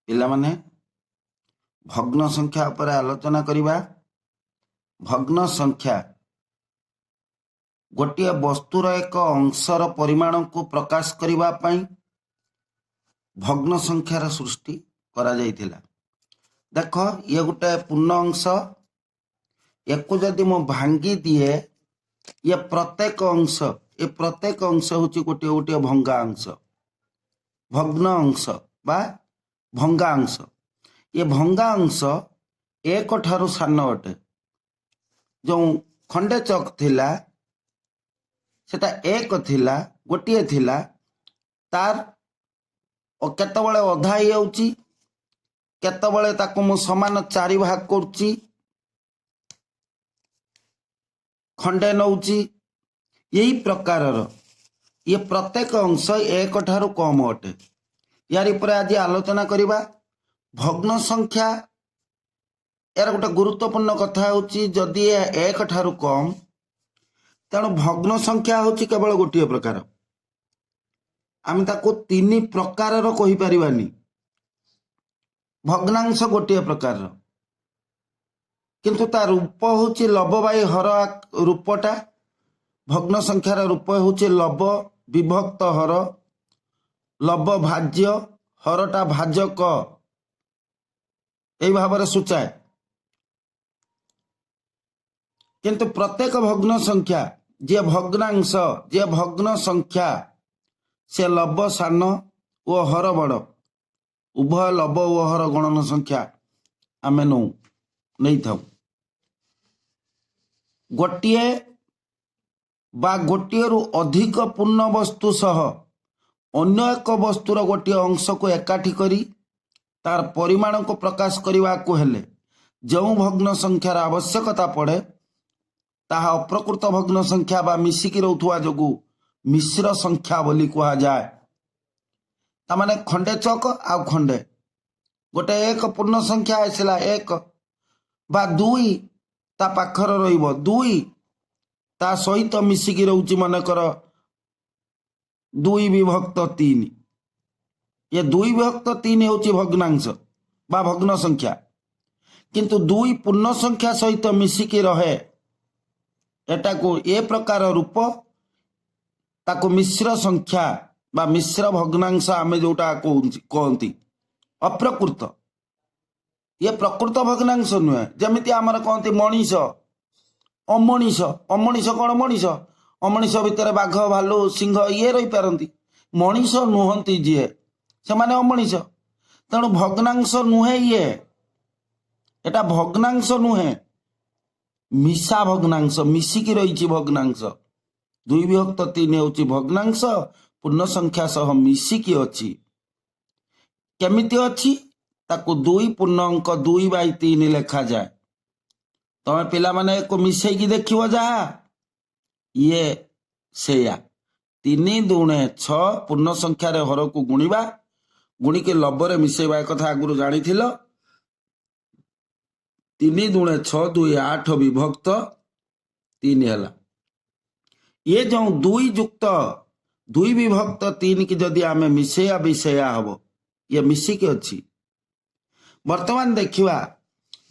ପିଲାମାନେ, ଭଗ୍ନ ସଂଖ୍ୟା ଉପରେ ଆଲୋଚନା କରିବା। ଭଗ୍ନ ସଂଖ୍ୟା ଗୋଟିଏ ବସ୍ତୁର ଏକ ଅଂଶର ପରିମାଣକୁ ପ୍ରକାଶ କରିବା ପାଇଁ ଭଗ୍ନ ସଂଖ୍ୟାର ସୃଷ୍ଟି କରାଯାଇଥିଲା। ଦେଖ, ଇଏ ଗୋଟେ ପୂର୍ଣ୍ଣ ଅଂଶ। ୟାକୁ ଯଦି ମୁଁ ଭାଙ୍ଗି ଦିଏ, ଇଏ ପ୍ରତ୍ୟେକ ଅଂଶ, ଏ ପ୍ରତ୍ୟେକ ଅଂଶ ହେଉଛି ଗୋଟିଏ ଗୋଟିଏ ଭଙ୍ଗା ଅଂଶ, ଭଗ୍ନ ଅଂଶ ବା ଭଙ୍ଗା ଅଂଶ। ଏ ଭଙ୍ଗା ଅଂଶ ଏକ ଠାରୁ ସାନ ଅଟେ। ଯେଉଁ ଖଣ୍ଡେ ଚକ୍ ଥିଲା, ସେଟା ଏକ ଥିଲା, ଗୋଟିଏ ଥିଲା। ତାର କେତେବେଳେ ଅଧା ହେଇଯାଉଛି, କେତେବେଳେ ତାକୁ ମୁଁ ସମାନ ଚାରି ଭାଗ କରୁଛି, ଖଣ୍ଡେ ନଉଛି। ଏଇ ପ୍ରକାରର ଇଏ ପ୍ରତ୍ୟେକ ଅଂଶ ଏକ ଠାରୁ କମ ଅଟେ। ୟାରି ଉପରେ ଆଜି ଆଲୋଚନା କରିବା। ଭଗ୍ନ ସଂଖ୍ୟା, ଏହାର ଗୋଟେ ଗୁରୁତ୍ୱପୂର୍ଣ୍ଣ କଥା ହେଉଛି, ଯଦି ଏହା ଏକ ଠାରୁ କମ, ତେଣୁ ଭଗ୍ନ ସଂଖ୍ୟା ହେଉଛି କେବଳ ଗୋଟିଏ ପ୍ରକାର। ଆମେ ତାକୁ ତିନି ପ୍ରକାରର କହିପାରିବାନି। ଭଗ୍ନାଂଶ ଗୋଟିଏ ପ୍ରକାରର, କିନ୍ତୁ ତା ରୂପ ହେଉଛି ଲବ ବାଇ ହର। ରୂପଟା, ଭଗ୍ନ ସଂଖ୍ୟାର ରୂପ ହେଉଛି ଲବ ବିଭକ୍ତ ହର। ଲବ ଭାଜ୍ୟ, ହରଟା ଭାଜକ, ଏଇ ଭାବରେ ସୂଚାଏ। କିନ୍ତୁ ପ୍ରତ୍ୟେକ ଭଗ୍ନ ସଂଖ୍ୟା ଯିଏ ଭଗ୍ନାଂଶ, ଯିଏ ଭଗ୍ନ ସଂଖ୍ୟା, ସେ ଲବ ସାନ ଓ ହର ବଡ଼, ଉଭୟ ଲବ ଓ ହର ଗଣନ ସଂଖ୍ୟା ଆମେ ନେଇଥାଉ। ଗୋଟିଏ ବା ଗୋଟିଏରୁ ଅଧିକ ପୂର୍ଣ୍ଣ ବସ୍ତୁ ସହ ଅନ୍ୟ ଏକ ବସ୍ତୁର ଗୋଟିଏ ଅଂଶକୁ ଏକାଠି କରି ତାର ପରିମାଣକୁ ପ୍ରକାଶ କରିବାକୁ ହେଲେ ଯେଉଁ ଭଗ୍ନ ସଂଖ୍ୟାର ଆବଶ୍ୟକତା ପଡ଼େ, ତାହା ଅପ୍ରକୃତ ଭଗ୍ନ ସଂଖ୍ୟା ବା ମିଶିକି ରହୁଥିବା ଯୋଗୁଁ ମିଶ୍ର ସଂଖ୍ୟା ବୋଲି କୁହାଯାଏ। ତାମାନେ ଖଣ୍ଡେ ଚକ ଆଉ ଖଣ୍ଡେ ଗୋଟେ ଏକ ପୂର୍ଣ୍ଣ ସଂଖ୍ୟା ଆସିଲା, ଏକ ବା ଦୁଇ ତା ପାଖରେ ରହିବ। ଦୁଇ ତା ସହିତ ମିଶିକି ରହୁଛି। ମନେକର ଦୁଇ ବିଭକ୍ତ ତିନି। ଏ ଦୁଇ ବିଭକ୍ତ ତିନି ହେଉଛି ଭଗ୍ନାଂଶ ବା ଭଗ୍ନ ସଂଖ୍ୟା, କିନ୍ତୁ ଦୁଇ ପୂର୍ଣ୍ଣ ସଂଖ୍ୟା ସହିତ ମିଶିକି ରହେ। ଏଟାକୁ ଏ ପ୍ରକାର ରୂପ, ତାକୁ ମିଶ୍ର ସଂଖ୍ୟା ବା ମିଶ୍ର ଭଗ୍ନାଂଶ ଆମେ ଯୋଉଟା କହନ୍ତି। ଅପ୍ରକୃତ, ଇଏ ପ୍ରକୃତ ଭଗ୍ନାଂଶ ନୁହେଁ। ଯେମିତି ଆମର କହନ୍ତି ମଣିଷ, ଅମଣିଷ। ଅମଣିଷ କ'ଣ ମଣିଷ? ଅମଣିଷ ଭିତରେ ବାଘ, ଭାଲୁ, ସିଂହ ଇଏ ରହିପାରନ୍ତି। ମଣିଷ ନୁହନ୍ତି ଯିଏ, ସେମାନେ ଅମଣିଷ। ତେଣୁ ଭଗ୍ନାଂଶ ନୁହେଁ ଇଏ। ଏଟା ଭଗ୍ନାଂଶ ନୁହେଁ, ମିଶା ଭଗ୍ନାଂଶ, ମିଶିକି ରହିଛି ଭଗ୍ନାଂଶ। ଦୁଇ ବିଭକ୍ତ ତିନି ହେଉଛି ଭଗ୍ନାଂଶ, ପୂର୍ଣ୍ଣ ସଂଖ୍ୟା ସହ ମିଶିକି ଅଛି। କେମିତି ଅଛି? ତାକୁ ଦୁଇ ପୂର୍ଣ୍ଣ ଅଙ୍କ ଦୁଇ ବାଇ ତିନି ଲେଖାଯାଏ। ତମେ ପିଲାମାନେ ୟାକୁ ମିଶେଇକି ଦେଖିବ, ଯାହା ଇଏ ସେଇଆ। ତିନି ଦୁଣେ ଛଅ, ପୂର୍ଣ୍ଣ ସଂଖ୍ୟାରେ ହରକୁ ଗୁଣିବା, ଗୁଣିକି ଲବରେ ମିଶେଇବା, କଥା ଆଗରୁ ଜାଣିଥିଲ। ତିନି ଦୁଣେ ଛଅ, ଦୁଇ ଆଠ ବିଭକ୍ତ ତିନି ହେଲା। ଇଏ ଯେଉଁ ଦୁଇ ଯୁକ୍ତ ଦୁଇ ବିଭକ୍ତ ତିନି କି ଯଦି ଆମେ ମିଶେଇବା ବି ସେଇଆ ହବ। ଇଏ ମିଶିକି ଅଛି। ବର୍ତ୍ତମାନ ଦେଖିବା,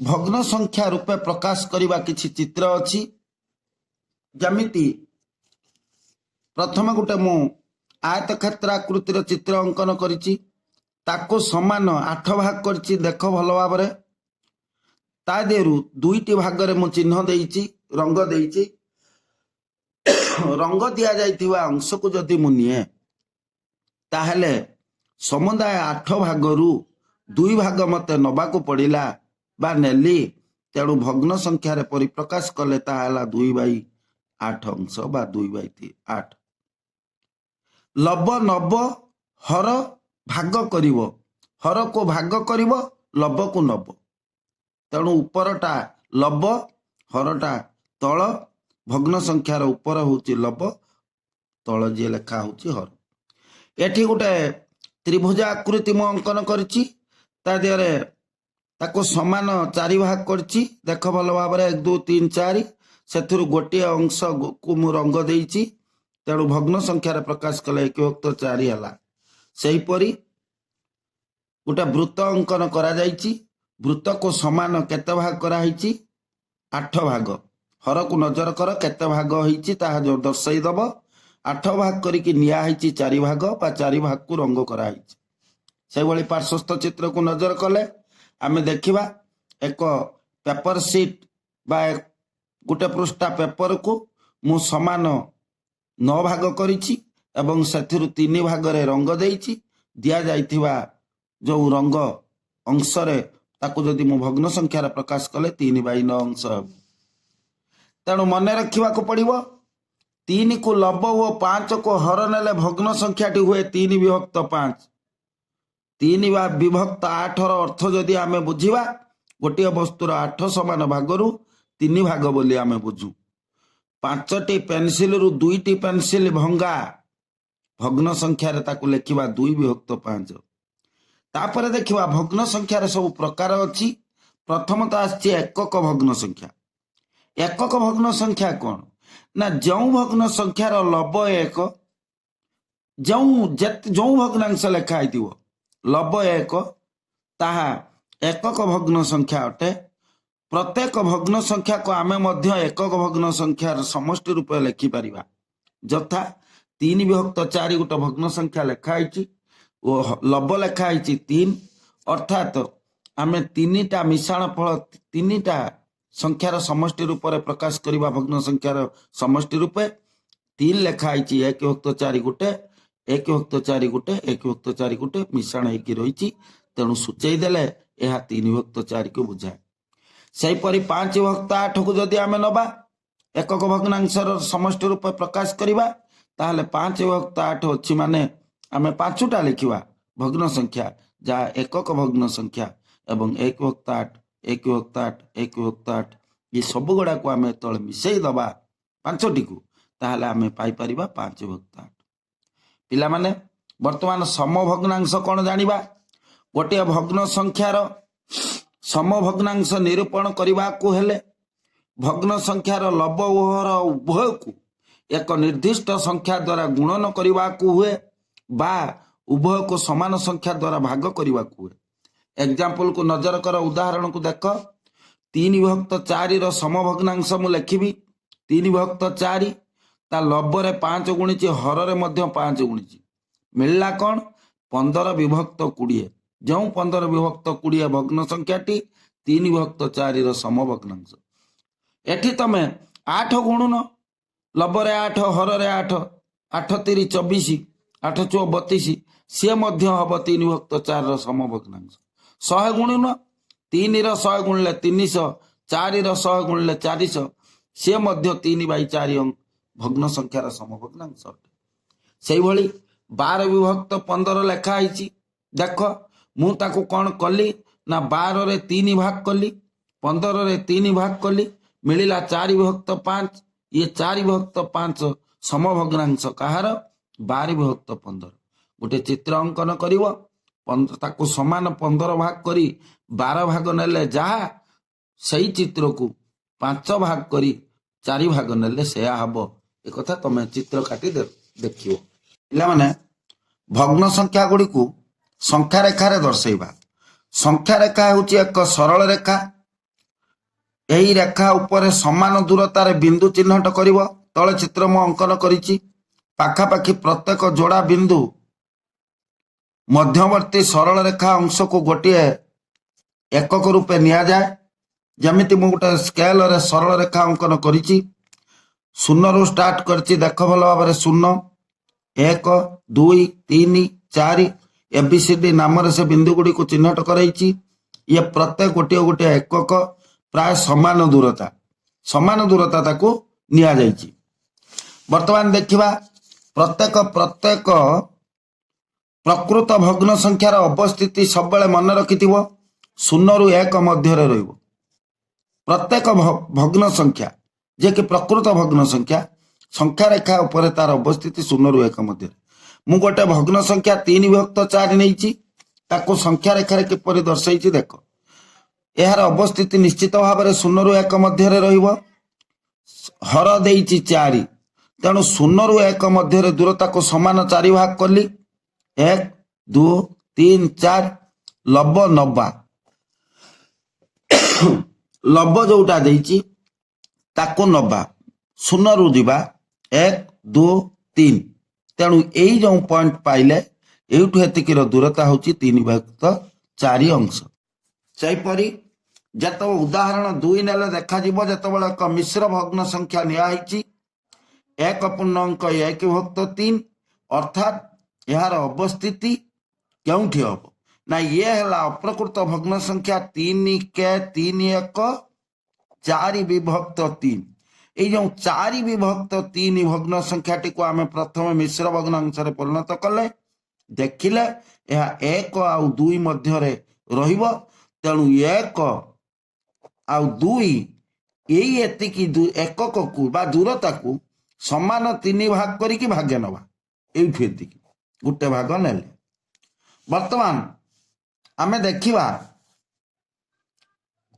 ଭଗ୍ନ ସଂଖ୍ୟା ରୂପେ ପ୍ରକାଶ କରିବା କିଛି ଚିତ୍ର ଅଛି। ଯେମିତି ପ୍ରଥମେ ଗୋଟେ ମୁଁ ଆୟତକ୍ଷେତ୍ର ଆକୃତିର ଚିତ୍ର ଅଙ୍କନ କରିଛି। ତାକୁ ସମାନ ଆଠ ଭାଗ କରିଛି। ଦେଖ ଭଲ ଭାବରେ, ତା ଦେହରୁ ଦୁଇଟି ଭାଗରେ ମୁଁ ଚିହ୍ନ ଦେଇଛି, ରଙ୍ଗ ଦେଇଛି। ରଙ୍ଗ ଦିଆଯାଇଥିବା ଅଂଶକୁ ଯଦି ମୁଁ ନିଏ, ତାହେଲେ ସମୁଦାୟ ଆଠ ଭାଗରୁ ଦୁଇ ଭାଗ ମତେ ନବାକୁ ପଡ଼ିଲା ବା ନେଲି। ତେଣୁ ଭଗ୍ନ ସଂଖ୍ୟାରେ ପରିପ୍ରକାଶ କଲେ ତାହା ହେଲା ଦୁଇ ବାଇ ଆଠ ଅଂଶ ବା ଦୁଇ ବାଇ ଆଠ। ଲବ ନବ, ହର ଭାଗ କରିବ, ହରକୁ ଭାଗ କରିବ, ଲବକୁ ନବ। ତେଣୁ ଉପରଟା ଲବ, ହରଟା ତଳ। ଭଗ୍ନ ସଂଖ୍ୟାର ଉପର ହେଉଛି ଲବ, ତଳ ଯିଏ ଲେଖା ହେଉଛି ହର। ଏଠି ଗୋଟେ ତ୍ରିଭୁଜ ଆକୃତି ମୁଁ ଅଙ୍କନ କରିଛି। ତା ଦେହରେ ତାକୁ ସମାନ ଚାରି ଭାଗ କରିଛି। ଦେଖ ଭଲ ଭାବରେ, ଏକ, ଦୁଇ, ତିନି, ଚାରି। ସେଥିରୁ ଗୋଟିଏ ଅଂଶକୁ ମୁଁ ରଙ୍ଗ ଦେଇଛି। ତେଣୁ ଭଗ୍ନ ସଂଖ୍ୟାରେ ପ୍ରକାଶ କଲେ ଏକ ବିଭକ୍ତ ଚାରି ହେଲା। ସେହିପରି ଗୋଟେ ବୃତ୍ତ ଅଙ୍କନ କରାଯାଇଛି। ବୃତ୍ତକୁ ସମାନ କେତେ ଭାଗ କରାହେଇଛି? ଆଠ ଭାଗ। ହରକୁ ନଜର କର, କେତେ ଭାଗ ହେଇଛି ତାହା ଦର୍ଶାଇ ଦବ। ଆଠ ଭାଗ କରିକି ନିଆ ହେଇଛି ଚାରି ଭାଗ ବା ଚାରି ଭାଗକୁ ରଙ୍ଗ କରାହେଇଛି। ସେଇଭଳି ପାର୍ଶ୍ୱସ୍ଥ ଚିତ୍ରକୁ ନଜର କଲେ ଆମେ ଦେଖିବା, ଏକ ପେପର ସିଟ୍ ବା ଗୋଟେ ପୃଷ୍ଠା ପେପରକୁ ମୁଁ ସମାନ ନଅ ଭାଗ କରିଛି ଏବଂ ସେଥିରୁ ତିନି ଭାଗରେ ରଙ୍ଗ ଦେଇଛି। ଦିଆଯାଇଥିବା ଯୋଉ ରଙ୍ଗ ଅଂଶରେ ତାକୁ ଯଦି ମୁଁ ଭଗ୍ନ ସଂଖ୍ୟାରେ ପ୍ରକାଶ କଲେ 3/9 ଅଂଶ ହେବ। ତେଣୁ ମନେ ରଖିବାକୁ ପଡ଼ିବ, ତିନିକୁ ଲବ ଓ ପାଞ୍ଚକୁ ହର ନେଲେ ଭଗ୍ନ ସଂଖ୍ୟାଟି ହୁଏ 3 ବିଭକ୍ତ 5। ତିନି ବା ବିଭକ୍ତ ଆଠର ଅର୍ଥ ଯଦି ଆମେ ବୁଝିବା, ଗୋଟିଏ ବସ୍ତୁର ଆଠ ସମାନ ଭାଗରୁ ତିନି ଭାଗ ବୋଲି ଆମେ ବୁଝୁ। ପାଞ୍ଚଟି ପେନସିଲରୁ ଦୁଇଟି ପେନସିଲ ଭଙ୍ଗା, ଭଗ୍ନ ସଂଖ୍ୟାରେ ତାକୁ ଲେଖିବା 2 ବିଭକ୍ତ 5। ତାପରେ ଦେଖିବା, ଭଗ୍ନ ସଂଖ୍ୟାର ସବୁ ପ୍ରକାର ଅଛି। ପ୍ରଥମତଃ ଆସିଛି ଏକକ ଭଗ୍ନ ସଂଖ୍ୟା। ଏକକ ଭଗ୍ନ ସଂଖ୍ୟା କ'ଣ ନା, ଯେଉଁ ଭଗ୍ନ ସଂଖ୍ୟାର ଲବ ଏକ, ଯେଉଁ ଭଗ୍ନାଂଶ ଲେଖା ହେଇଥିବ ଲବ ଏକ, ତାହା ଏକକ ଭଗ୍ନ ସଂଖ୍ୟା ଅଟେ। ପ୍ରତ୍ୟେକ ଭଗ୍ନ ସଂଖ୍ୟାକୁ ଆମେ ମଧ୍ୟ ଏକକ ଭଗ୍ନ ସଂଖ୍ୟାର ସମଷ୍ଟି ରୂପେ ଲେଖିପାରିବା। ଯଥା 3 ବିଭକ୍ତ 4 ଗୋଟେ ଭଗ୍ନ ସଂଖ୍ୟା ଲେଖା ହେଇଛି ଓ ଲବ ଲେଖା ହେଇଛି ତିନି। ଅର୍ଥାତ ଆମେ ତିନିଟା ମିଶାଣ ଫଳ, ତିନିଟା ସଂଖ୍ୟାର ସମଷ୍ଟି ରୂପରେ ପ୍ରକାଶ କରିବା ଭଗ୍ନ ସଂଖ୍ୟାର ସମଷ୍ଟି ରୂପେ। ତିନି ଲେଖା ହେଇଛି, 1 ବିଭକ୍ତ 4 ଗୋଟେ, 1 ବିଭକ୍ତ 4 ଗୋଟେ, 1 ବିଭକ୍ତ 4 ଗୋଟେ ମିଶାଣ ହେଇକି ରହିଛି। ତେଣୁ ସୂଚେଇ ଦେଲେ ଏହା 3 ବିଭକ୍ତ 4କୁ ବୁଝାଏ। ସେହିପରି 5 ବିଭକ୍ତ 8କୁ ଯଦି ଆମେ ନବା, ଏକକ ଭଗ୍ନାଂଶର ସମଷ୍ଟି ରୂପେ ପ୍ରକାଶ କରିବା, ତାହେଲେ 5 ବିଭକ୍ତ 8 ଅଛି ମାନେ ଆମେ ପାଞ୍ଚଟା ଲେଖିବା ଭଗ୍ନ ସଂଖ୍ୟା, ଯାହା ଏକକ ଭଗ୍ନ ସଂଖ୍ୟା ଏବଂ 1 ବିଭକ୍ତ 8, 1 ବିଭକ୍ତ 8, 1 ବିଭକ୍ତ 8, ଏ ସବୁ ଗୁଡ଼ାକୁ ଆମେ ଯେତେବେଳେ ମିଶେଇ ଦବା ପାଞ୍ଚଟିକୁ, ତାହେଲେ ଆମେ ପାଇପାରିବା 5 ବିଭକ୍ତ 8। ପିଲାମାନେ, ବର୍ତ୍ତମାନ ସମଭଗ୍ନାଂଶ କ'ଣ ଜାଣିବା। ଗୋଟିଏ ଭଗ୍ନ ସଂଖ୍ୟାର ସମଭଗ୍ନାଂଶ ନିରୂପଣ କରିବାକୁ ହେଲେ ଭଗ୍ନ ସଂଖ୍ୟାର ଲବ ଓ ହର ଉଭୟକୁ ଏକ ନିର୍ଦ୍ଦିଷ୍ଟ ସଂଖ୍ୟା ଦ୍ୱାରା ଗୁଣନ କରିବାକୁ ହୁଏ ବା ଉଭୟକୁ ସମାନ ସଂଖ୍ୟା ଦ୍ୱାରା ଭାଗ କରିବାକୁ ହୁଏ। ଏକ୍ଜାମ୍ପଲକୁ ନଜର କର, ଉଦାହରଣକୁ ଦେଖ। 3 ବିଭକ୍ତ 4ର ସମଭଗ୍ନାଂଶ ମୁଁ ଲେଖିବି। 3 ବିଭକ୍ତ 4, ତା ଲବରେ ପାଞ୍ଚ ଗୁଣିଛି, ହରରେ ମଧ୍ୟ ପାଞ୍ଚ ଗୁଣିଛି। ମିଳିଲା କ'ଣ? 15 ବିଭକ୍ତ 20। ଯେଉଁ 15 ବିଭକ୍ତ 20 ଭଗ୍ନ ସଂଖ୍ୟାଟି 3 ବିଭକ୍ତ 4ର ସମଭଗ୍ନାଂଶ। ଏଠି ତମେ ଆଠ ଗୁଣୁନ, ଲବରେ ଆଠ, ହରରେ ଆଠ, ଆଠ ତିରି 24, ଆଠ ଚଉ 32, ସିଏ ମଧ୍ୟ ହବ 3 ବିଭକ୍ତ 4ର ସମଭଗ୍ନାଂଶ। 100 ଗୁଣୁନ, ତିନିର 100 ଗୁଣିଲେ 300, ଚାରିର 100 ଗୁଣିଲେ 400, ସିଏ ମଧ୍ୟ 3/4 ଭଗ୍ନ ସଂଖ୍ୟାର ସମଭଗ୍ନାଂଶ ଅଟେ। ସେଇଭଳି 12 ବିଭକ୍ତ 15 ଲେଖା ହେଇଛି। ଦେଖ, ମୁଁ ତାକୁ କ'ଣ କଲି ନା 12ରେ ତିନି ଭାଗ କଲି, 15ରେ ତିନି ଭାଗ କଲି, ମିଳିଲା 4 ବିଭକ୍ତ 5। ଇଏ 4 ବିଭକ୍ତ 5 ସମଭଗ୍ନାଂଶ କାହାର? 12 ବିଭକ୍ତ 15। ଗୋଟେ ଚିତ୍ର ଅଙ୍କନ କରିବ, ତାକୁ ସମାନ 15 ଭାଗ କରି 12 ଭାଗ ନେଲେ ଯାହା, ସେଇ ଚିତ୍ରକୁ ପାଞ୍ଚ ଭାଗ କରି ଚାରି ଭାଗ ନେଲେ ସେୟା ହବ। ଏକଥା ତମେ ଚିତ୍ର କାଟି ଦେଖିବ। ପିଲାମାନେ, ଭଗ୍ନ ସଂଖ୍ୟା ଗୁଡ଼ିକୁ ସଂଖ୍ୟା ରେଖାରେ ଦର୍ଶେଇବା। ସଂଖ୍ୟା ରେଖା ହେଉଛି ଏକ ସରଳ ରେଖା। ଏହି ରେଖା ଉପରେ ସମାନ ଦୂରତାରେ ବିନ୍ଦୁ ଚିହ୍ନଟ କରିବ। ତଳେ ଚିତ୍ର ମୁଁ ଅଙ୍କନ କରିଛି। ପାଖାପାଖି ପ୍ରତ୍ୟେକ ଯୋଡ଼ା ବିନ୍ଦୁ ମଧ୍ୟବର୍ତ୍ତୀ ସରଳ ରେଖା ଅଂଶକୁ ଗୋଟିଏ ଏକକ ରୂପେ ନିଆଯାଏ। ଯେମିତି ମୁଁ ଗୋଟେ ସ୍କେଲରେ ସରଳ ରେଖା ଅଙ୍କନ କରିଛି, ଶୂନରୁ ଷ୍ଟାର୍ଟ କରିଛି। ଦେଖ ଭଲ ଭାବରେ, ଶୂନ, ଏକ, ଦୁଇ, ତିନି, ଚାରି, ଏ ବି ସି ଡି ନାମରେ ସେ ବିନ୍ଦୁ ଗୁଡ଼ିକୁ ଚିହ୍ନଟ କରାଇଛି। ଇଏ ପ୍ରତ୍ୟେକ ଗୋଟିଏ ଗୋଟିଏ ଏକକ, ପ୍ରାୟ ସମାନ ଦୂରତା ତାକୁ ନିଆଯାଇଛି। ବର୍ତ୍ତମାନ ଦେଖିବା, ପ୍ରତ୍ୟେକ ପ୍ରକୃତ ଭଗ୍ନ ସଂଖ୍ୟାର ଅବସ୍ଥିତି ସବୁବେଳେ ମନେ ରଖିଥିବ, ଶୂନରୁ ଏକ ମଧ୍ୟରେ ରହିବ। ପ୍ରତ୍ୟେକ ଭଗ୍ନ ସଂଖ୍ୟା ଯିଏକି ପ୍ରକୃତ ଭଗ୍ନ ସଂଖ୍ୟା, ସଂଖ୍ୟା ରେଖା ଉପରେ ତାର ଅବସ୍ଥିତି ଶୂନରୁ ଏକ ମଧ୍ୟରେ। ମୁଁ ଗୋଟେ ଭଗ୍ନ ସଂଖ୍ୟା 3 ବିଭକ୍ତ 4 ନେଇଛି। ତାକୁ ସଂଖ୍ୟା ରେଖାରେ କିପରି ଦର୍ଶାଇଛି ଦେଖ। ଏହାର ଅବସ୍ଥିତି ନିଶ୍ଚିତ ଭାବରେ ଶୂନରୁ ଏକ ମଧ୍ୟରେ ରହିବ। ହର ଦେଇଛି ଚାରି, ତେଣୁ ଶୂନରୁ ଏକ ମଧ୍ୟରେ ଦୂରତାକୁ ସମାନ ଚାରି ଭାଗ କଲି, ଏକ, ଦୁଇ, ତିନି, ଚାରି। ଲବ ନବା। ଲବ ଯୋଉଟା ଦେଇଛି ତାକୁ ନବା, ଶୂନରୁ ଯିବା 1, 2, 3। ତେଣୁ ଏଇ ଯୋଉ ପଏଣ୍ଟ ପାଇଲେ, ଏଇଠୁ ଏତିକିର ଦୂରତା ହଉଛି 3 ବିଭକ୍ତ 4 ଅଂଶ। ସେହିପରି ଯେତେବେଳେ ଉଦାହରଣ 2 ନେଲେ ଦେଖାଯିବ, ଯେତେବେଳେ ଏକ ମିଶ୍ର ଭଗ୍ନ ସଂଖ୍ୟା ନିଆହେଇଛି 1.1 ବିଭକ୍ତ 3, ଅର୍ଥାତ୍ ଏହାର ଅବସ୍ଥିତି କେଉଁଠି ହବ ନା ଇଏ ହେଲା ଅପ୍ରକୃତ ଭଗ୍ନ ସଂଖ୍ୟା 3 କେ 3 1 4 ବିଭକ୍ତ 3। ଏଇ ଯୋଉ 4 ବିଭକ୍ତ 3 ଭଗ୍ନ ସଂଖ୍ୟାଟିକୁ ଆମେ ପ୍ରଥମେ ମିଶ୍ର ଭଗ୍ନାଂଶରେ ପରିଣତ କଲେ, ଦେଖିଲେ ଏହା 1 ଆଉ 2 ମଧ୍ୟରେ ରହିବ। ତେଣୁ 1 ଆଉ 2 ଏଇ ଏତିକି ଏକକକୁ ବା ଦୂରତାକୁ ସମାନ ତିନି ଭାଗ କରିକି ଭାଗେ ନେବା। ଏଇଠୁ ଏତିକି ଗୋଟେ ଭାଗ ନେଲେ। ବର୍ତ୍ତମାନ ଆମେ ଦେଖିବା,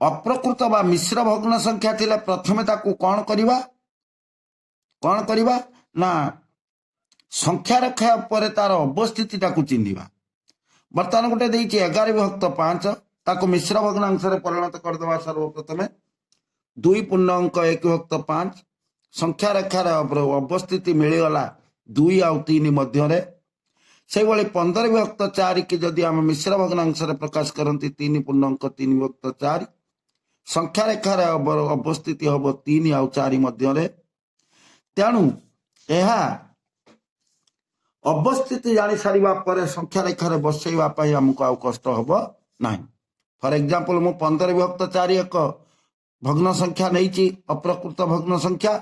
ଅପ୍ରକୃତ ବା ମିଶ୍ର ଭଗ୍ନ ସଂଖ୍ୟା ଥିଲେ ପ୍ରଥମେ ତାକୁ କଣ କରିବା? କଣ କରିବା ନା ସଂଖ୍ୟା ରେଖା ଉପରେ ତାର ଅବସ୍ଥିତିଟାକୁ ଚିହ୍ନିବା। ବର୍ତ୍ତମାନ ଗୋଟେ ଦେଇଛି 11 ବିଭକ୍ତ 5, ତାକୁ ମିଶ୍ର ଭଗ୍ନାଂଶରେ ପରିଣତ କରିଦେବା। ସର୍ବପ୍ରଥମେ 2.1 ବିଭକ୍ତ 5, ସଂଖ୍ୟା ରେଖାର ଅବସ୍ଥିତି ମିଳିଗଲା 2 ଆଉ 3 ମଧ୍ୟରେ। ସେଇଭଳି 15 ବିଭକ୍ତ 4 କି ଯଦି ଆମେ ମିଶ୍ର ଭଗ୍ନାଂଶରେ ପ୍ରକାଶ କରନ୍ତି, 3.3 ବିଭକ୍ତ 4, ସଂଖ୍ୟା ରେଖାର ଅବସ୍ଥିତି ହବ 3 ଆଉ 4 ମଧ୍ୟରେ। ତେଣୁ ଏହା ଅବସ୍ଥିତି ଜାଣି ସାରିବା ପରେ ସଂଖ୍ୟା ରେଖାରେ ବସେଇବା ପାଇଁ ଆମକୁ ଆଉ କଷ୍ଟ ହବ ନାହିଁ। ଫର ଏକ୍ଜାମ୍ପଲ, ମୁଁ 15 ବିଭକ୍ତ 4 ଏକ ଭଗ୍ନ ସଂଖ୍ୟା ନେଇଛି, ଅପ୍ରକୃତ ଭଗ୍ନ ସଂଖ୍ୟା।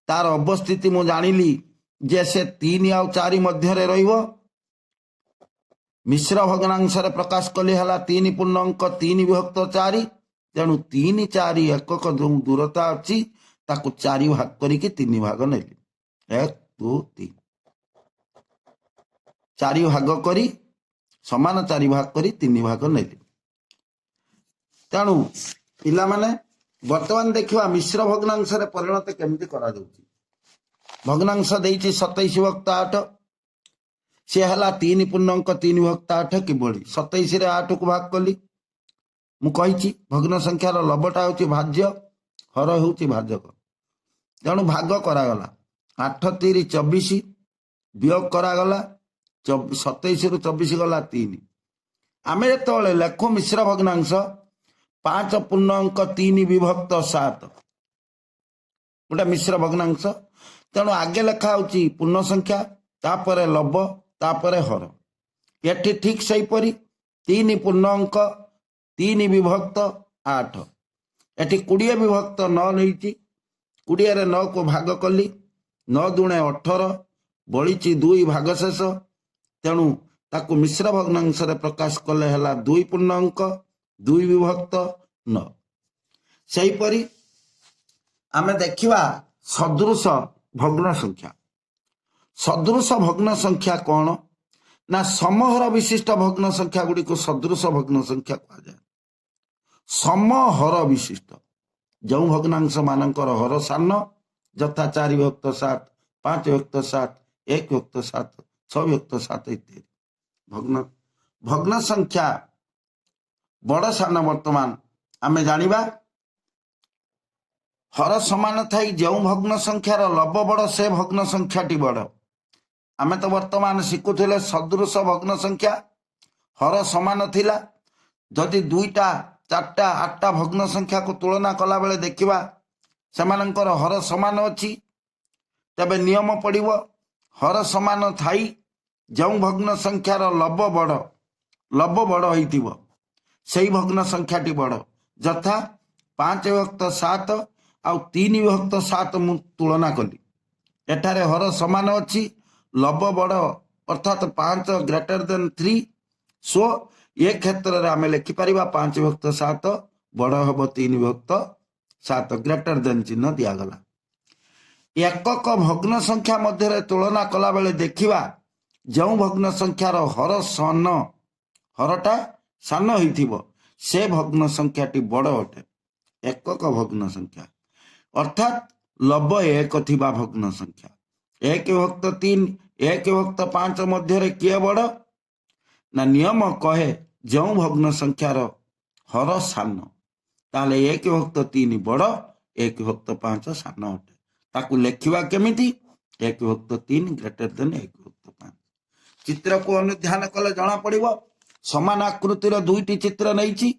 ତାର ଅବସ୍ଥିତି ମୁଁ ଜାଣିଲି ଯେ ସେ 3 ଆଉ 4 ମଧ୍ୟରେ ରହିବ। ମିଶ୍ର ଭଗ୍ନାଂଶରେ ପ୍ରକାଶ କଲି, ହେଲା 3.3 ବିଭକ୍ତ 4। ତେଣୁ 3 4 ଏକକ ଯୋଉ ଦୂରତା ଅଛି, ତାକୁ ଚାରି ଭାଗ କରିକି ତିନି ଭାଗ ନେଲି। 1, 2, 3, ଚାରି ଭାଗ କରି, ସମାନ ଚାରି ଭାଗ କରି ତିନି ଭାଗ ନେଲି। ତେଣୁ ପିଲାମାନେ, ବର୍ତ୍ତମାନ ଦେଖିବା ମିଶ୍ର ଭଗ୍ନାଂଶରେ ପରିଣତ କେମିତି କରାଯାଉଛି। ଭଗ୍ନାଂଶ ଦେଇଛି 27 ବିଭକ୍ତ 8, ସିଏ ହେଲା 3.3 ବିଭକ୍ତ 8। କିଭଳି? 27ରେ 8କୁ ଭାଗ କଲି। ମୁଁ କହିଛି, ଭଗ୍ନ ସଂଖ୍ୟାର ଲବଟା ହେଉଛି ଭାଜ୍ୟ, ହର ହେଉଛି ଭାଜକ। ତେଣୁ ଭାଗ କରାଗଲା, 8 ତିରି 24, ବିୟୋଗ କରାଗଲା, 27ରୁ 24 ଗଲା 3। ଆମେ ଯେତେବେଳେ ଲେଖୁ ମିଶ୍ର ଭଗ୍ନାଂଶ 5.3 ବିଭକ୍ତ 7, ଗୋଟେ ମିଶ୍ର ଭଗ୍ନାଂଶ। ତେଣୁ ଆଗେ ଲେଖା ହଉଛି ପୂର୍ଣ୍ଣ ସଂଖ୍ୟା, ତାପରେ ଲବ, ତାପରେ ହର। ଏଠି ଠିକ ସେହିପରି 3.3 ବିଭକ୍ତ 8। ଏଠି 20 ବିଭକ୍ତ 9 ନେଇଛି। 20ରେ 9କୁ ଭାଗ କଲି, 9 ଦୁଣେ 18, ବଳିଛି 2 ଭାଗଶେଷ। ତେଣୁ ତାକୁ ମିଶ୍ର ଭଗ୍ନାଂଶରେ ପ୍ରକାଶ କଲେ ହେଲା 2.2 ବିଭକ୍ତ 9। ସେହିପରି ଆମେ ଦେଖିବା ସଦୃଶ ଭଗ୍ନ ସଂଖ୍ୟା। ସଦୃଶ ଭଗ୍ନ ସଂଖ୍ୟା କଣ ନା ସମହର ବିଶିଷ୍ଟ ଭଗ୍ନ ସଂଖ୍ୟା ଗୁଡ଼ିକୁ ସଦୃଶ ଭଗ୍ନ ସଂଖ୍ୟା କୁହାଯାଏ। ସମହର ବିଶିଷ୍ଟ ଯେଉଁ ଭଗ୍ନାଂଶ ମାନଙ୍କର ହର ସାନ, ଯଥା 4 ବିଭକ୍ତ 7, 5 ବିଭକ୍ତ 7, 1 ବିଭକ୍ତ 7, 6 ବିଭକ୍ତ 7 ଇତ୍ୟାଦି। ଭଗ୍ନ ସଂଖ୍ୟା ବଡ଼ ସାନ ବର୍ତ୍ତମାନ ଆମେ ଜାଣିବା। ହର ସମାନ ଥାଇ ଯେଉଁ ଭଗ୍ନ ସଂଖ୍ୟାର ଲବ ବଡ଼, ସେ ଭଗ୍ନ ସଂଖ୍ୟାଟି ବଡ଼। ଆମେ ତ ବର୍ତ୍ତମାନ ଶିଖୁଥିଲେ ସଦୃଶ ଭଗ୍ନ ସଂଖ୍ୟା, ହର ସମାନ ଥିଲା। ଯଦି ଦୁଇଟା, ଚାରିଟା, ଆଠଟା ଭଗ୍ନ ସଂଖ୍ୟାକୁ ତୁଳନା କଲାବେଳେ ଦେଖିବା ସେମାନଙ୍କର ହର ସମାନ ଅଛି, ତେବେ ନିୟମ ପଡ଼ିବ, ହର ସମାନ ଥାଇ ଯେଉଁ ଭଗ୍ନ ସଂଖ୍ୟାର ଲବ ବଡ଼ ହେଇଥିବ, ସେଇ ଭଗ୍ନ ସଂଖ୍ୟାଟି ବଡ଼। ଯଥା 5 ବିଭକ୍ତ 7 ଆଉ 3 ବିଭକ୍ତ 7 ମୁଁ ତୁଳନା କଲି। ଏଠାରେ ହର ସମାନ ଅଛି, ଲବ ବଡ଼, ଅର୍ଥାତ୍ 5 ଗ୍ରେଟର ଦେନ୍ 3। ସୋ ଏ କ୍ଷେତ୍ରରେ ଆମେ ଲେଖିପାରିବା 5 ବିଭକ୍ତ 7 ବଡ଼ ହବ 3 ବିଭକ୍ତ 7, ଗ୍ରେଟର ଦେନ୍ ଚିହ୍ନ ଦିଆଗଲା। ଏକକ ଭଗ୍ନ ସଂଖ୍ୟା ମଧ୍ୟରେ ତୁଳନା କଲାବେଳେ ଦେଖିବା, ଯେଉଁ ଭଗ୍ନ ସଂଖ୍ୟାର ହର ସାନ, ହରଟା ସାନ ହେଇଥିବ, ସେ ଭଗ୍ନ ସଂଖ୍ୟାଟି ବଡ଼ ଅଟେ। ଏକକ ଭଗ୍ନ ସଂଖ୍ୟା ଅର୍ଥାତ୍ ଲବ 1 ଥିବା ଭଗ୍ନ ସଂଖ୍ୟା, 1 ବିଭକ୍ତ 3, 1 ବିଭକ୍ତ 5 ମଧ୍ୟରେ କିଏ ବଡ଼ ନା ନିୟମ କହେ ଯେଉଁ ଭଗ୍ନ ସଂଖ୍ୟାର ହର ସାନ। ତାହେଲେ ଏକ ବିଭକ୍ତ ତିନି ବଡ଼, ଏକ ବିଭକ୍ତ ପାଞ୍ଚ ସାନ ଅଟେ। ତାକୁ ଲେଖିବା କେମିତି? ଏକ ବିଭକ୍ତ ତିନି ଗ୍ରେଟର ଦେନ୍ ଏକ ବିଭକ୍ତ ପାଞ୍ଚ। ଚିତ୍ରକୁ ଅନୁଧ୍ୟାନ କଲେ ଜଣା ପଡ଼ିବ। ସମାନ ଆକୃତିର ଦୁଇଟି ଚିତ୍ର ନେଇଛି।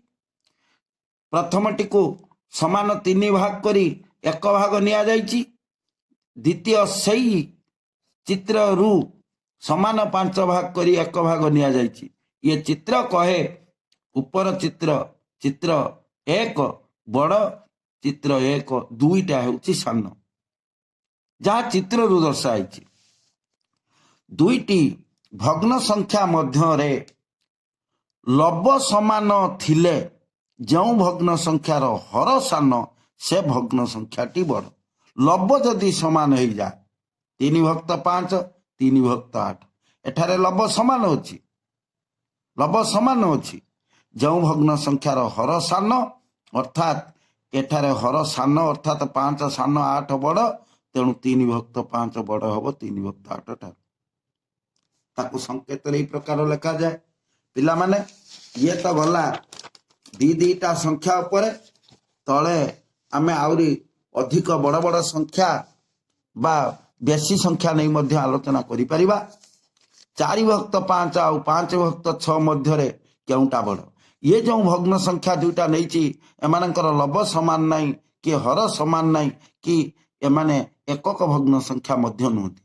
ପ୍ରଥମଟିକୁ ସମାନ ତିନି ଭାଗ କରି ଏକ ଭାଗ ନିଆଯାଇଛି। ଦ୍ୱିତୀୟ ସେଇ ଚିତ୍ରରୁ ସମାନ ପାଞ୍ଚ ଭାଗ କରି ଏକ ଭାଗ ନିଆଯାଇଛି। ଇଏ ଚିତ୍ର କହେ, ଉପର ଚିତ୍ର, ଚିତ୍ର ଏକ ବଡ଼, ଚିତ୍ର ଏକ ଦୁଇଟା ହେଉଛି ସାନ, ଯାହା ଚିତ୍ରରୁ ଦର୍ଶାଯାଇଛି। ଦୁଇଟି ଭଗ୍ନ ସଂଖ୍ୟା ମଧ୍ୟରେ ଲବ ସମାନ ଥିଲେ ଯେଉଁ ଭଗ୍ନ ସଂଖ୍ୟାର ହର ସାନ, ସେ ଭଗ୍ନ ସଂଖ୍ୟାଟି ବଡ଼। ଲବ ଯଦି ସମାନ ହେଇଯାଏ, ତିନି ବିଭକ୍ତ ପାଞ୍ଚ, ତିନି ବିଭକ୍ତ ଆଠ, ଏଠାରେ ଲବ ସମାନ ଅଛି। ଲବ ସମାନ ଅଛି, ଯେଉଁ ଭଗ୍ନ ସଂଖ୍ୟାର ହର ସାନ, ଅର୍ଥାତ୍ ଏଠାରେ ହର ସାନ, ଅର୍ଥାତ୍ ପାଞ୍ଚ ସାନ, ଆଠ ବଡ଼। ତେଣୁ ତିନି ବିଭକ୍ତ ପାଞ୍ଚ ବଡ଼ ହବ ତିନି ବିଭକ୍ତ ଆଠ ଠାରୁ। ତାକୁ ସଂକେତରେ ଏଇ ପ୍ରକାର ଲେଖାଯାଏ। ପିଲାମାନେ, ଇଏ ତ ଗଲା ଦି ଦିଟା ସଂଖ୍ୟା ଉପରେ। ତଳେ ଆମେ ଆହୁରି ଅଧିକ ବଡ଼ ବଡ଼ ସଂଖ୍ୟା ବା ବେଶୀ ସଂଖ୍ୟା ନେଇ ମଧ୍ୟ ଆଲୋଚନା କରିପାରିବା। ଚାରି ବିଭକ୍ତ ପାଞ୍ଚ ଆଉ ପାଞ୍ଚ ବିଭକ୍ତ ଛଅ ମଧ୍ୟରେ କେଉଁଟା ବଡ଼? ଇଏ ଯେଉଁ ଭଗ୍ନ ସଂଖ୍ୟା ଦୁଇଟା ନେଇଛି, ଏମାନଙ୍କର ଲବ ସମାନ ନାହିଁ କି ହର ସମାନ ନାହିଁ କି ଏମାନେ ଏକକ ଭଗ୍ନ ସଂଖ୍ୟା ମଧ୍ୟ ନୁହନ୍ତି।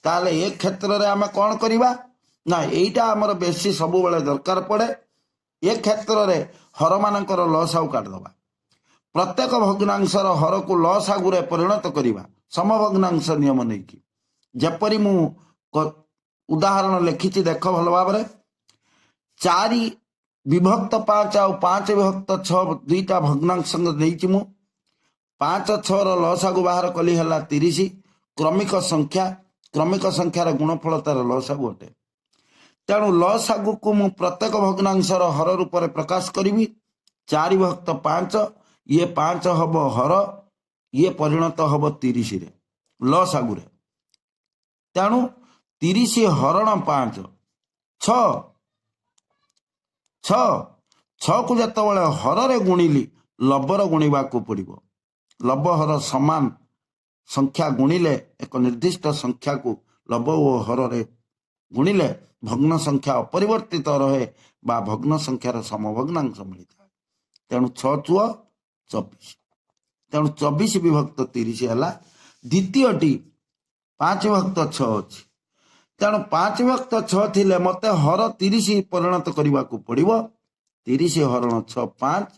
ତାହେଲେ ଏ କ୍ଷେତ୍ରରେ ଆମେ କ'ଣ କରିବା ନା, ଏଇଟା ଆମର ବେଶୀ ସବୁବେଳେ ଦରକାର ପଡ଼େ। ଏ କ୍ଷେତ୍ରରେ ହରମାନଙ୍କର ଲସାଗୁ କାଟିଦେବା। ପ୍ରତ୍ୟେକ ଭଗ୍ନାଂଶର ହରକୁ ଲସାଗୁରେ ପରିଣତ କରିବା ସମଭଗ୍ନାଂଶ ନିୟମ ନେଇକି। ଯେପରି ମୁଁ ଉଦାହରଣ ଲେଖିଛି, ଦେଖ ଭଲ ଭାବରେ। ଚାରି ବିଭକ୍ତ ପାଞ୍ଚ ଆଉ ପାଞ୍ଚ ବିଭକ୍ତ ଛଅ, ଦୁଇଟା ଭଗ୍ନାଂଶ ନେଇଛି ମୁଁ। ପାଞ୍ଚ ଛଅର ଲସାଗୁ ବାହାର କଲି, ହେଲା 30। କ୍ରମିକ ସଂଖ୍ୟା, କ୍ରମିକ ସଂଖ୍ୟାର ଗୁଣଫଳ ତାର ଲସାଗୁ ଅଟେ। ତେଣୁ ଲସାଗୁକୁ ମୁଁ ପ୍ରତ୍ୟେକ ଭଗ୍ନାଂଶର ହର ରୂପରେ ପ୍ରକାଶ କରିବି। ଚାରି ବିଭକ୍ତ ପାଞ୍ଚ, ଇଏ ପାଞ୍ଚ ହବ ହର, ଇଏ ପରିଣତ ହବ 30ରେ ଲସାଗୁରେ। ତେଣୁ 30 ହରଣ ପାଞ୍ଚ, ଛଅ। ଛଅ, ଛଅକୁ ଯେତେବେଳେ ହରରେ ଗୁଣିଲି, ଲବର ଗୁଣିବାକୁ ପଡ଼ିବ। ଲବ ହର ସମାନ ସଂଖ୍ୟା ଗୁଣିଲେ, ଏକ ନିର୍ଦ୍ଦିଷ୍ଟ ସଂଖ୍ୟାକୁ ଲବ ଓ ହରରେ ଗୁଣିଲେ ଭଗ୍ନ ସଂଖ୍ୟା ଅପରିବର୍ତ୍ତିତ ରହେ ବା ଭଗ୍ନ ସଂଖ୍ୟାର ସମଭଗ୍ନାଂଶ ମିଳିଥାଏ। ତେଣୁ ଛଅ ଚୁଅ 24। ତେଣୁ 24 ବିଭକ୍ତ 30 ହେଲା। ଦ୍ୱିତୀୟଟି ପାଞ୍ଚ ବିଭକ୍ତ ଛଅ ଅଛି। ତେଣୁ ପାଞ୍ଚ ବିଭକ୍ତ ଛଅ ଥିଲେ ମତେ ହର 30 ପରିଣତ କରିବାକୁ ପଡ଼ିବ। 30 ହରଣ ଛଅ ପାଞ୍ଚ,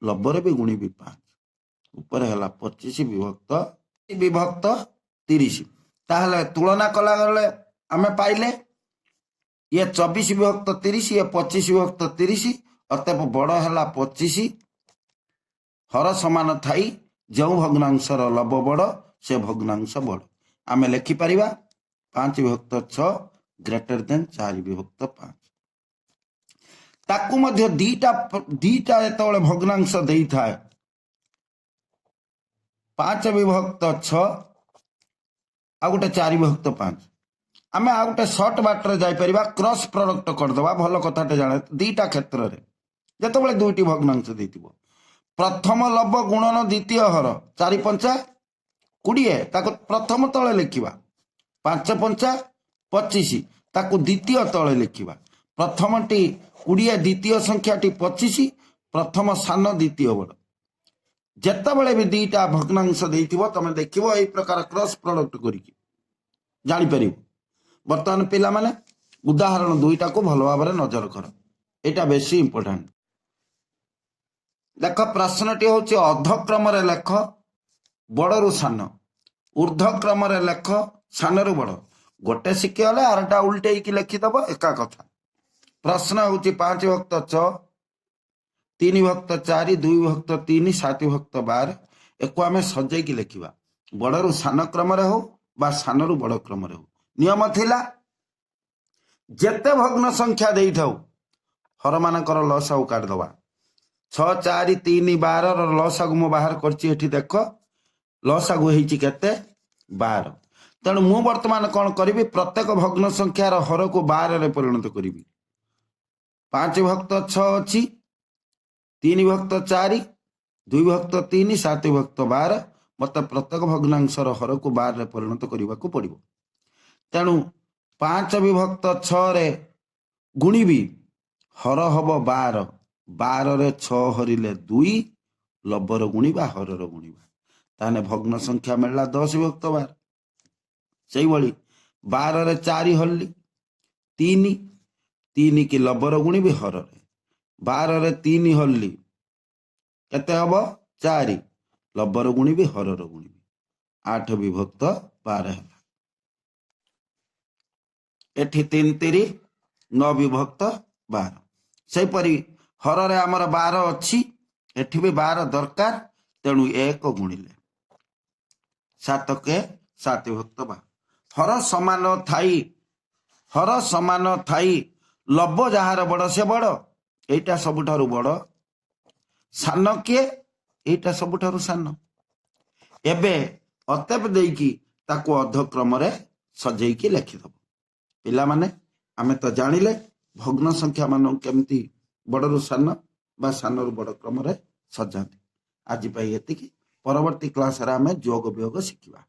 ଲବରେ ବି ଗୁଣିବି ପାଞ୍ଚ। ଉପରେ ହେଲା 25 ବିଭକ୍ତ 30। ତାହେଲେ ତୁଳନା କଲାବେଳେ ଆମେ ପାଇଲେ, ଇଏ 24 ବିଭକ୍ତ 30, ଇଏ 25 ବିଭକ୍ତ 30। ଅତଏବ ବଡ଼ ହେଲା 25। ହର ସମାନ ଥାଇ ଯେଉଁ ଭଗ୍ନାଂଶର ଲବ ବଡ଼, ସେ ଭଗ୍ନାଂଶ ବଡ଼। ଆମେ ଲେଖିପାରିବା ପାଞ୍ଚ ବିଭକ୍ତ ଛଅ ଗ୍ରେଟର ଦେନ୍ ଚାରି ବିଭକ୍ତ ପାଞ୍ଚ। ତାକୁ ମଧ୍ୟ ଦିଟା ଦିଟା ଯେତେବେଳେ ଭଗ୍ନାଂଶ ଦେଇଥାଏ, ପାଞ୍ଚ ବିଭକ୍ତ ଛଅ ଆଉ ଗୋଟେ ଚାରି ବିଭକ୍ତ ପାଞ୍ଚ, ଆମେ ଆଉ ଗୋଟେ ସର୍ଟ ବାଟରେ ଯାଇପାରିବା। କ୍ରସ୍ ପ୍ରଡକ୍ଟ କରିଦେବା। ଭଲ କଥାଟେ ଜାଣେ। ଦିଟା କ୍ଷେତ୍ରରେ ଯେତେବେଳେ ଦୁଇଟି ଭଗ୍ନାଂଶ ଦେଇଥିବ, ପ୍ରଥମ ଲବ ଗୁଣନ ଦ୍ୱିତୀୟ ହର। ଚାରି ପଞ୍ଚା 20, ତାକୁ ପ୍ରଥମ ତଳେ ଲେଖିବା। ପାଞ୍ଚ ପଞ୍ଚା 25, ତାକୁ ଦ୍ୱିତୀୟ ତଳେ ଲେଖିବା। ପ୍ରଥମଟି 20, ଦ୍ୱିତୀୟ ସଂଖ୍ୟାଟି 25। ପ୍ରଥମ ସାନ, ଦ୍ୱିତୀୟ ବଡ଼। ଯେତେବେଳେ ବି ଦିଟା ଭଗ୍ନାଂଶ ଦେଇଥିବ, ତମେ ଦେଖିବ ଏଇ ପ୍ରକାର କ୍ରସ୍ ପ୍ରଡକ୍ଟ କରିକି ଜାଣିପାରିବ। ବର୍ତ୍ତମାନ ପିଲାମାନେ, ଉଦାହରଣ ଦୁଇଟାକୁ ଭଲ ଭାବରେ ନଜର କର। ଏଇଟା ବେଶୀ ଇମ୍ପୋର୍ଟାଣ୍ଟ। ଦେଖ, ପ୍ରଶ୍ନଟି ହଉଛି, ଅଧକ୍ରମରେ ଲେଖ ବଡ଼ରୁ ସାନ, ଉର୍ଦ୍ଧ୍ୱକ୍ରମରେ ଲେଖ ସାନରୁ ବଡ଼। ଗୋଟେ ଶିଖିଗଲେ ଆରଟା ଉଲ୍ଟେଇକି ଲେଖିଦବ, ଏକା କଥା। ପ୍ରଶ୍ନ ହଉଛି ପାଞ୍ଚ ବିଭକ୍ତ ଛଅ, ତିନି ବିଭକ୍ତ ଚାରି, ଦୁଇ ବିଭକ୍ତ ତିନି, ସାତ ବିଭକ୍ତ 12। ଏକୁ ଆମେ ସଜେଇକି ଲେଖିବା, ବଡ଼ରୁ ସାନ କ୍ରମରେ ହଉ ବା ସାନରୁ ବଡ଼ କ୍ରମରେ ହଉ। ନିୟମ ଥିଲା, ଯେତେ ଭଗ୍ନ ସଂଖ୍ୟା ଦେଇଥାଉ, ହରମାନଙ୍କର ଲସାଗୁ କାଟିଦବା। ଛଅ, ଚାରି, ତିନି, 12ର ଲସାଗୁ ମୁଁ ବାହାର କରିଛି ଏଠି ଦେଖ। ଲସାଗୁ ହେଇଛି କେତେ? 12। ତେଣୁ ମୁଁ ବର୍ତ୍ତମାନ କ'ଣ କରିବି? ପ୍ରତ୍ୟେକ ଭଗ୍ନ ସଂଖ୍ୟାର ହରକୁ 12ରେ ପରିଣତ କରିବି। ପାଞ୍ଚ ବିଭକ୍ତ ଛଅ ଅଛି, ତିନି ବିଭକ୍ତ ଚାରି, ଦୁଇ ବିଭକ୍ତ ତିନି, ସାତ ବିଭକ୍ତ 12। ମୋତେ ପ୍ରତ୍ୟେକ ଭଗ୍ନାଂଶର ହରକୁ 12ରେ ପରିଣତ କରିବାକୁ ପଡ଼ିବ। ତେଣୁ ପାଞ୍ଚ ବିଭକ୍ତ ଛଅରେ ଗୁଣିବି, ହର ହବ 12। 12ରେ ଛଅ ହରିଲେ ଦୁଇ। ଲବର ଗୁଣିବା, ହରର ଗୁଣିବା, ତାହେଲେ ଭଗ୍ନ ସଂଖ୍ୟା ମିଳିଲା 10 ବିଭକ୍ତ 12। ସେଇଭଳି 12ରେ ଚାରି ହରିଲି ତିନି। ତିନି କି ଲବର ଗୁଣିବି, ହରରେ। 12ରେ ତିନି ହରିଲି କେତେ ହବ? ଚାରି। ଲବର ଗୁଣିବି, ହରର ଗୁଣିବି, ଆଠ ବିଭକ୍ତ 12 ହେଲା। ଏଠି ତିନି ତିରି ନଅ ବିଭକ୍ତ 12। ସେହିପରି ହରରେ ଆମର 12 ଅଛି, ଏଠି ବି 12 ଦରକାର, ତେଣୁ ଏକ ଗୁଣିଲେ ସାତ କେ ସାତ ବିଭକ୍ତ 12। ହର ସମାନ ଥାଇ ଲବ ଯାହାର ବଡ଼ ସେ ବଡ଼। ଏଇଟା ସବୁଠାରୁ ବଡ଼। ସାନ କିଏ? ଏଇଟା ସବୁଠାରୁ ସାନ। ଏବେ ଅତଏବ ଦେଇକି ତାକୁ ଅଧକ୍ରମରେ ସଜେଇକି ଲେଖିଦବ। ପିଲାମାନେ, ଆମେ ତ ଜାଣିଲେ ଭଗ୍ନ ସଂଖ୍ୟା ମାନଙ୍କୁ କେମିତି ବଡ଼ରୁ ସାନ ବା ସାନରୁ ବଡ଼ କ୍ରମରେ ସଜାନ୍ତି। ଆଜି ପାଇଁ ଏତିକି। ପରବର୍ତ୍ତୀ କ୍ଲାସରେ ଆମେ ଯୋଗ ବିୟୋଗ ଶିଖିବା।